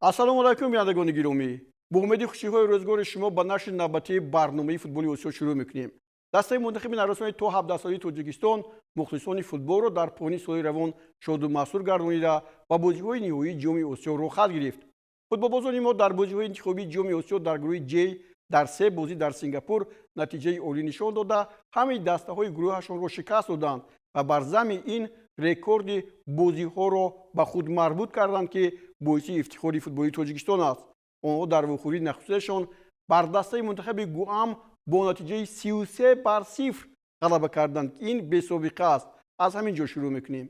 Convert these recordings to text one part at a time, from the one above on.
Ассалому алайкум, бинандагони гиромӣ. Бо умеди хушиҳои рӯзгори шумо ба нашри навбатии барномаи футболи Осиё шурӯъ мекунем. Дастаи мунтахаби наврасони то 17-солаи Тоҷикистон мухлисони футболро дар поёни соли равон шоду масрур гардонида ба бозиҳои ниҳоии Ҷоми Осиё роҳхат гирифт. Футболбозони мо дар бозиҳои интихобии Ҷоми Осиё дар гурӯҳи Ҷ дар се бозӣ дар Сингапур натиҷаи олӣ нишон дода, ҳамаи дастаҳои гурӯҳашонро шикаст доданд ва бар замми ин рекорди бозиҳоро ба худ марбут карданд, ки боиси ифтихори футболи Тоҷикистон аст. Онҳо дар вохӯрии нахустинашон бар дастаи мунтахаби Гуам бо натиҷаи 33-0 ғалаба карданд, ки ин бесобиқа аст. Аз ҳамин ҷо шурӯъ мекунем.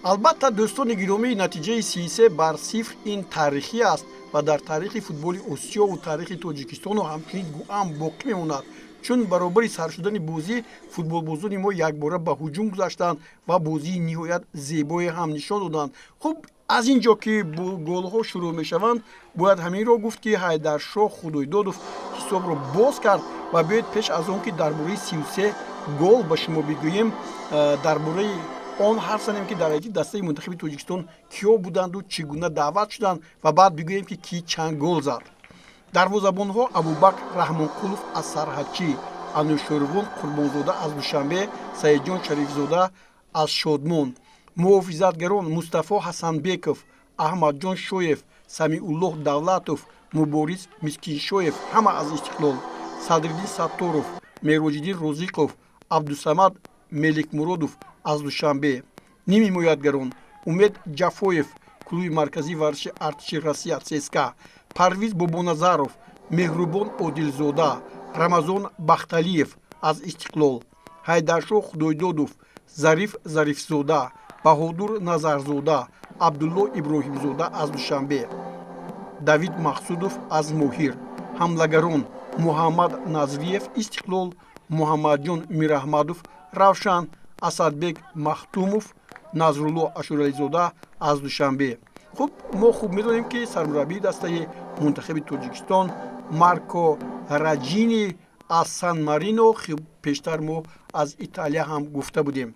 Албатта, дӯстони гиромӣ, натиҷаи 33-0 ин таърихӣ аст ва дар таърихи футболи Осиёву таърихи Тоҷикистону ҳамчунин Гуам боқӣ мемонад, чун баробари сар шудани бозӣ футболбозони мо якбора ба ҳуҷум гузаштанд ва бозии ниҳоят зебое ҳам нишон доданд. Хуб, аз ин ҷо ки голҳо шурӯъ мешаванд, бояд ҳаминро гуфт, ки Ҳайдаршоҳ Худойдодов ҳисобро боз кард. Ва биёед, пеш аз он ки дар бораи 33 гол ба шумо бигӯем, дар бораи он ҳарф занем, ки дар ҳайати дастаи мунтахаби Тоҷикистон киё буданду чӣ гуна даъват шуданд, ва баъд бигӯем, ки кӣ чанд гол зад. Дарвозабонҳо: Абубакр Раҳмонқулов аз Сарҳадчӣ, Анушервон Қурбонзода аз Душанбе, Саидҷон Шарифзода аз Шодмон. Муҳофизатгарон: Мустафо Ҳасанбеков, Аҳмадҷон Шоев, Самиуллоҳ Давлатов, Мубориз Мискиншоев, ҳама аз Истиқлол, Садриддин Сатторов, Мероҷиддин Розиқов, Абдусамад Меликмуродов аз Душанбе. Нимҳимоятгарон: Умед Ҷафоев, клуби марказии варзиши артиши Россия ЦСКА, Парвиз Бобоназаров, Меҳрубон Одилзода, Рамазон Бахталиев аз Истиқлол, Ҳайдаршоҳ Худойдодов, Зариф Зарифзода, Баҳодур Назарзода, Абдулло Иброҳимзода аз Душанбе, Давид Мақсудов аз Моҳир. Ҳамлагарон: Муҳаммад Назриев, Истиқлол, Муҳаммадҷон Мираҳмадов, Равшан, Асадбек Махтумов, Назрулло Ашурализода аз Душанбе. Хуб, мо хуб медонем, ки сармураббии дастаи мунтахаби Тоҷикистон Марко Раҷини аз Сан Марино, пештар мо аз Италия ҳам гуфта будем.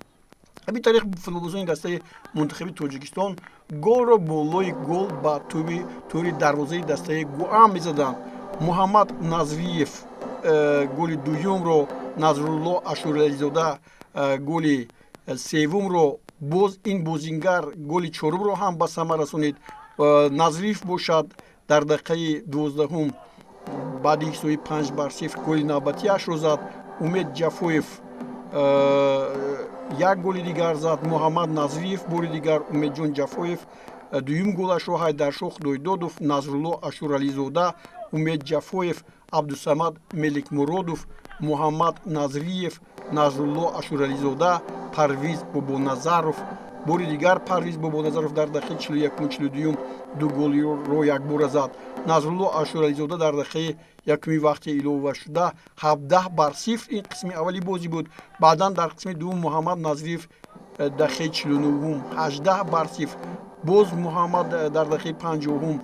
Ҳамин тариқ футболбозони дастаи мунтахаби Тоҷикистон голро болои гол ба тӯби тӯри дарвозаи дастаи Гуам мезаданд. Муҳаммад Назриев голи дуюмро, Назрулло Ашурализода голи севумро, боз ин бозингар голи чорумро ҳам ба самар расонид. Назриев бошад, дар дақиқаи 12-ум баъди ҳисоби 5-0 голи навбатиашро зад. Умед Ҷафоев як голи дигар зад, Муҳаммад Назриев бори дигар, Умедҷон Ҷафоев дуюм голашро, Ҳайдаршоҳ Худойдодов, Назрулло Ашурализода, Умед Ҷафоев, Абдусамад Меликмуродов, Муҳаммад Назриев, Назрулло Ашурализода, Парвиз Бобоназаров, бори дигар Парвиз Бобоназаров дар дақиқаи 41-, 42-юм ду голро якбора зад. Назрулло Ашурализода дар дақиқаи якуми вақти иловашуда 17-0. Ин қисми аввали бозӣ буд. Баъдан дар қисми дуввум Муҳаммад Назриев дақиқаи 49-ум 18-0, боз Муҳаммад дар дақиқаи 50-ум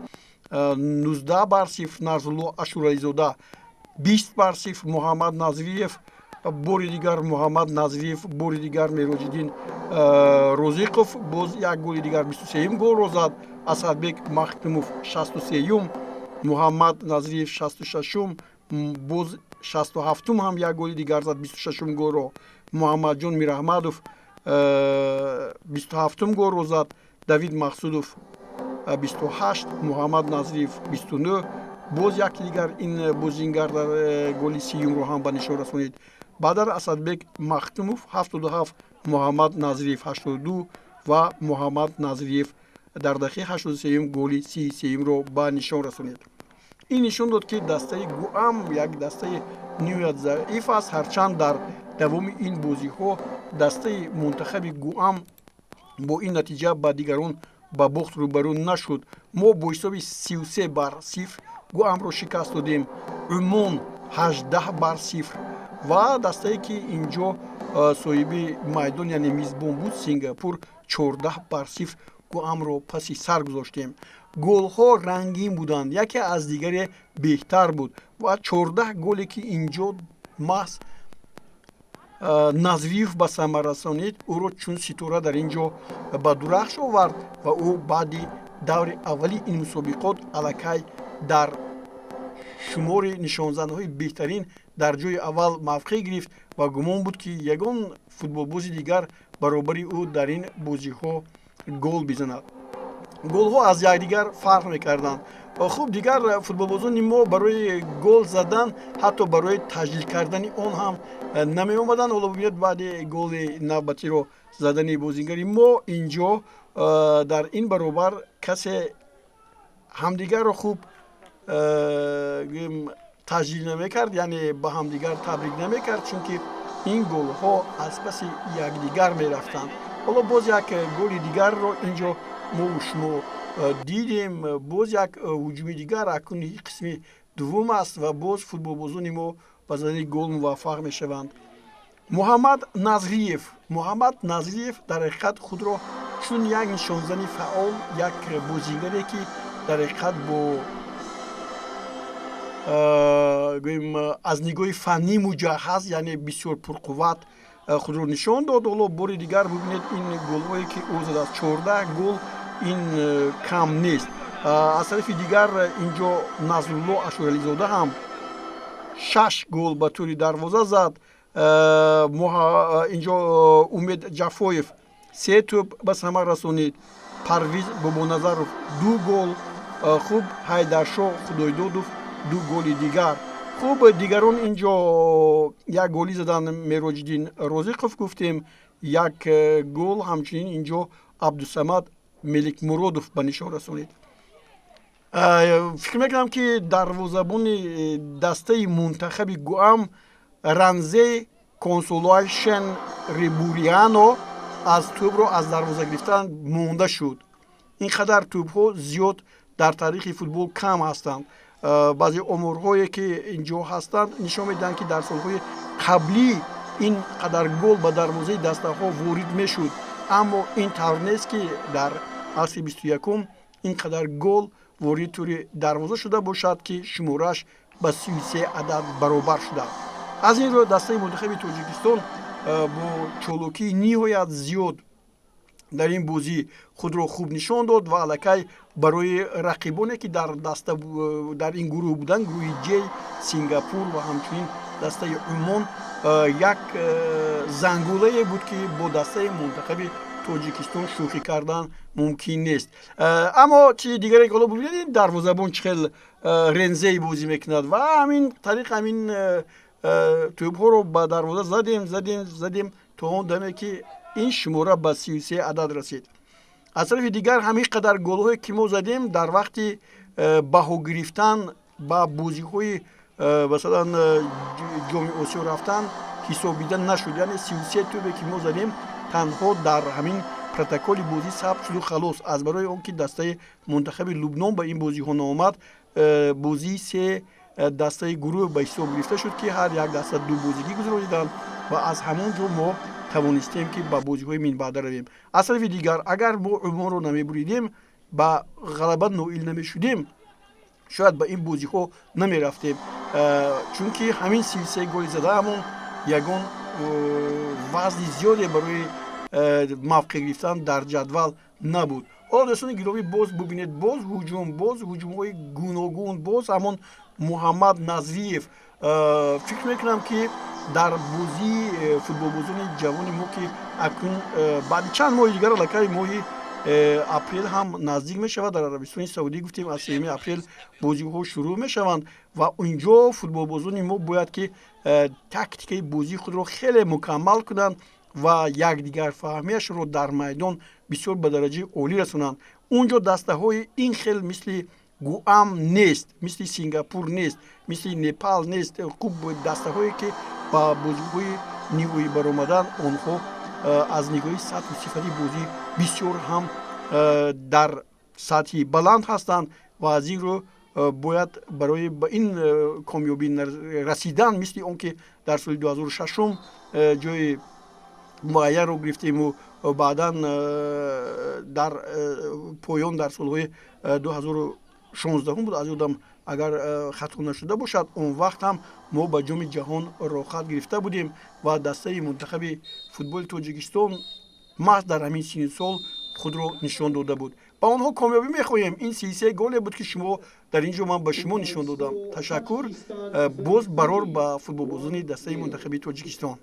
19-0, Назрулло Ашурализода 20-0, Муҳаммад Назриев, бори дигар Муҳаммад Назриев, бори дигар Мероҷиддин Розиқов боз як голи дигар, 23-юм голро зад. Асадбек Махтумов 63-юм, Муҳаммад Назриев 66-ум, боз 67-ум ҳам як голи дигар зад, 26-ум голро. Муҳаммадҷон Мираҳмадов 27-ум голро зад, Давид Мақсудов 28, Муҳаммад Назриев 29, боз яке дигар ин бозингар дар голи 30-юмро ҳам ба нишон расонид. Баъдан Асадбек Махтумов 77, Муҳаммад Назриев 82 ва Муҳаммад Назриев дар дақиқаи 83-юм голи 33-юмро ба нишон расонид. Ин нишон дод, ки дастаи Гуам як дастаи ниҳоят заиф аст. Ҳарчанд дар давоми ин бозиҳо дастаи мунтахаби Гуам бо ин натиҷа ба дигарон ба бохт рӯбарӯ нашуд. Мо бо ҳисоби 33-0 Гуамро шикаст додем, Умон 18-0 ва дастае, ки инҷо соҳиби майдон, яъне мизбон буд, Сингапур, 14-0 Гуамро паси сар гузоштем. Голҳо рангин буданд, яке аз дигаре беҳтар буд ва 14 голе, ки инҷо маҳз Назриев ба самар расонид, ӯро чун ситора дар ин ҷо ба дурахш овард ва ӯ баъди Даври аввали ин мусобиқот аллакай дар шумори нишонзанҳои беҳтарин дар ҷои аввал мавқеъ гирифт ва гумон буд, ки ягон футболбози дигар баробари ӯ дар ин бозиҳо гол бизанад. Голҳо аз якдигар фарқ мекарданд. Хуб, дигар футболбозони мо барои гол задан, ҳатто барои таҷлил кардани он ҳам намеомаданд. Ҳоло бибинед, баъди голи навбатиро задани бозигари мо инҷо дар ин баробар касе ҳамдигарро хуб таҷлил намекард, яъне ба ҳамдигар табрик намекард, чунки ин голҳо аз паси якдигар мерафтанд. Ҳоло боз як голи дигарро инҷо мову шумо дидем. Боз як ҳуҷуми дигар, акнун қисми дуввум аст ва боз футболбозони мо ба задани гол муваффақ мешаванд. Муҳаммад Назриев, Муҳаммад Назриев дар ҳақиқат худро чун як нишонзани фаъол, як бозигаре, ки дар ҳақиқат бо гӯем аз нигоҳи фаннӣ муҷаҳҳаз, яъне бисёр пурқувват худро нишон дод. Ҳоло бори дигар бибинед ин голҳое, ки ӯ задааст, 14 гол, ин кам нест. Аз тарафи дигар инҷо Назрулло Ашурализода ҳам шаш гол ба тӯри дарвоза зад. Инҷо Умед Ҷафоев се тӯб ба самар расонид, Парвиз Бобоназаров ду гол, хуб, Ҳайдаршоҳ Худойдодов ду голи дигар. Хуб, дигарон инҷо як голӣ задан. Мероҷиддин Розиқов, гуфтем, як гол ҳамчунин инҷо Абдусамад Меликмуродов ба нишон расонид. Фикр мекунам, ки дарвозабони дастаи мунтахаби Гуам Ранзе Консолашен Рибуриано аз тӯбро аз дарвоза гирифтан монда шуд. Ин қадар тӯбҳо зиёд дар таърихи футбол кам ҳастанд. Баъзе оморҳое, ки инҷо ҳастанд, нишон медиҳанд, ки дар солҳои қаблӣ ин қадар гол ба дарвозаи дастаҳо ворид мешуд, аммо ин тавр нест, ки дар асри 21-ум ин қадар гол ворид тӯри дарвоза шуда бошад, ки шумораш ба 33 адад баробар шудааст. Аз ин рӯ дастаи мунтахаби Тоҷикистон бо чолокии ниҳоят зиёд дар ин бозӣ худро хуб нишон дод ва аллакай барои рақибоне, ки дар даста дар ин гурӯҳ буданд, гурӯҳи Ҷей, Сингапур ва ҳамчунин дастаи Умон, як зангулае буд, ки бо дастаи мунтахаби Тоҷикистон шӯхӣ кардан мумкин нест. Аммо чизи дигаре, ки ҳоло бибинед, дарвозабон чӣ хел Рензей бозӣ мекунад ва ҳамин тариқ ҳамин тӯбҳоро ба дарвоза задем, задем, задем то он даме, ки ин шумора ба 33 адад расид. Аз тарафи дигар ҳамин қадар голҳое, ки мо задем, дар вақти баҳо гирифтан ба бозиҳои масалан Ҷоми Осиё рафтан ҳисобида нашуд. Яъне 33 тӯбе, ки мо задем, танҳо дар ҳамин протоколи бозӣ сабт шуду халос. Аз барои он ки дастаи мунтахаби Лубнон ба ин бозиҳо наомад, бозии се дастаи гурӯҳ ба ҳисоб гирифта шуд, ки ҳар як даста ду бозигӣ гузарониданд ва аз ҳамон ҷо мо тавонистем, ки ба бозиҳои минбаъда равем. Аз тарафи дигар, агар мо Умонро намебуридем, ба ғалаба ноил намешудем, шояд ба ин бозиҳо намерафтем, чунки ҳамин 33 голи задаамон ягон вазни зиёде барои мавқеъ гирифтан дар ҷадвал набуд. Ҳоло, дӯстони гиромӣ, боз бубинед, боз ҳуҷум, боз ҳуҷумҳои гуногун, боз ҳамон Муҳаммад Назриев. Фикр мекунам, ки дар бозии футболбозони ҷавони мо, ки акнун баъди чанд моҳи дигар, аллакай моҳи апрел ҳам наздик мешавад, дар Арабистони Саудӣ, гуфтем, аз 3 апрел бозиҳо шурӯъ мешаванд ва унҷо футболбозони мо бояд ки тактикаи бозии худро хеле мукаммал кунанд ва якдигарфаҳмиашро дар майдон бисёр ба дараҷаи олӣ расонанд. Унҷо дастаҳои ин хел мисли Гуам нест, мисли Сингапур нест, мисли Непал нест. Хуб, дастаҳое, ки ба бозиҳои ниҳоӣ баромадан, онҳо аз нигоҳи сатҳу сифати бозӣ бисёр ҳам дар сатҳи баланд ҳастанд ва аз ин рӯ бояд барои ба ин комёбӣ расидан, мисли он ки дар соли 2006 ҷои муайянро гирифтему баъдан дар поён дар солҳои 2016 буд, аз ёдам агар хато нашуда бошад, он вақт ҳам мо ба Ҷоми Ҷаҳон роҳхат гирифта будем ва дастаи мунтахаби футболи Тоҷикистон маҳз дар ҳамин синни сол Худро нишон дода буд. Ба онҳо комёбӣ мехоҳем. Ин 33 голе буд, ки шумо дар ин ҷо ман ба шумо нишон додам. Ташаккур. Боз барор ба футболбозони дастаи мунтахаби Тоҷикистон.